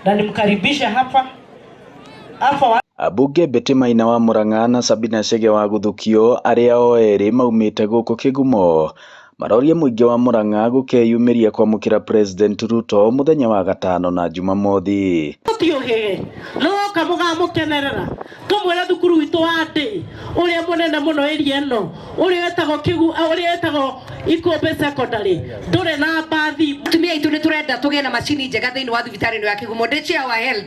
Na nimkaribishe hapa hapa. Ambunge Betty Maina wa Murang'a na Sabina Chege wa Guthukio arĩa o erĩ maumĩte gũkũ Kĩgumo maroria mũingĩ wa Murang'a gũkeyumĩria kwamũkĩra President Ruto mũthenya wa gatano na Jumamothi. Tũtiũhĩge nĩwoka mũgamũkenerera tũmwĩre thukuru witũ wa ndĩ ũrĩa mũnene mũno area ĩno ũrĩa wĩtagwo Kĩgu ũrĩa wĩtagwo Ikũmbĩ Secondary ndũrĩ na mbathi. Atumia aitũ, nĩ tũrenda tũgĩe na macini njega thĩinĩ wa thibitarĩ ĩno ya Kĩgumo. Ndĩ chair wa health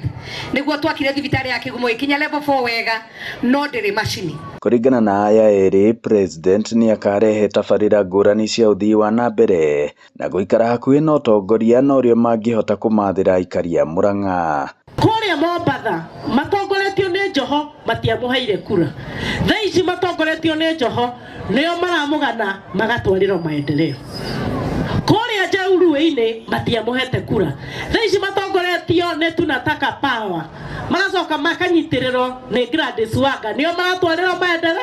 nĩguo twakire thibitarĩ ya Kĩgumo ĩkinya level 4 wega, no ndĩrĩ macini. Kũringana na aya erĩ, President nĩakarehe tabarĩra ngũrani cia ũthii wa na mbere na gũikara hakuhĩ na ũtongoria na ũrĩa mangĩhota kũmathĩra aikari a Murang'a. Kũrĩa Mombatha matongoretio nĩ Joho matiamũheire kura. Thaa ici matongoretio nĩ Joho nĩo maramũgana magatwarĩrwo maendeleo. Kũrĩa Njauruĩ-inĩ matiamũhete kura. Thaa ici matongoretio nĩ Tunataka Power, magacoka makanyitĩrĩrwo nĩ Gladys Wanga, nĩo maratwarĩrwo maendeleo.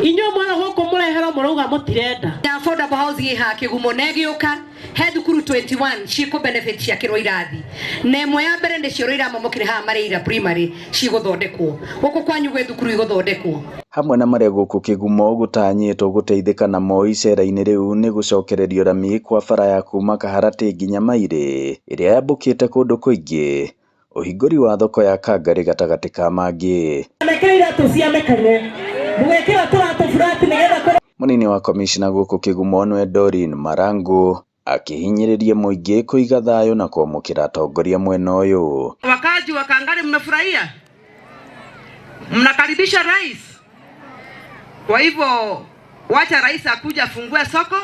Inyuĩ mwana gũkũ mũreherwo mũrauga mũtirenda. Na affordable housing ĩhaha Kĩgumo na ĩgĩũka he thukuru 21 cikũ benefit ciakĩrwo irathi, na ĩmwe ya mbere nĩ cioro iramomokire haha Mareira Primary cigũthondekwo. Gũkũ kwanyu gwĩ thukuru igũthondekwo. Hamwe na marĩa gũkũ Kĩgumo gũtanyĩtwo gũteithĩka namo icera-inĩ rĩu nĩ gũcokererio rami kwa bara ya kuma Kaharatĩ nginya Mairĩ ĩrĩa yambũkĩte kũndũ kũingĩ, ũhingũri wa thoko ya Kangarĩ gatagatĩ ka mangĩ. Mekĩra iratũ cia mĩkanye, mũgekĩra tũratũ flat nĩgetha Mũnini wa komicina gũkũ Kĩgumo nĩwe Doreen Marangu akĩhinyĩrĩria mũingĩ kũiga thayũ na kwamũkĩra atongoria mwena ũyũ. Wakaaji wa Kangari, mmefurahia? Mnakaribisha rais? Kwa hivyo wacha rais akuja afungue soko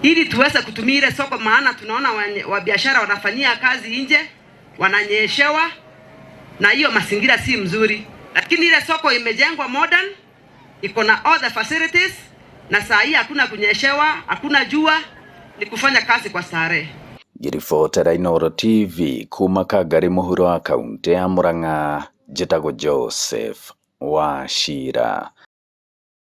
ili tuweze kutumia ile soko, maana tunaona wa biashara wanafanyia kazi nje, wananyeshewa na hiyo mazingira si mzuri, lakini ile soko imejengwa modern, iko na all the facilities, na saa hii hakuna kunyeshewa, hakuna jua, ni kufanya kazi kwa starehe. Ngĩribotera Inooro TV kuma Kangarĩ mũhuro wa kaũntĩ ya Murang'a, njĩtagwo Joseph Wachira.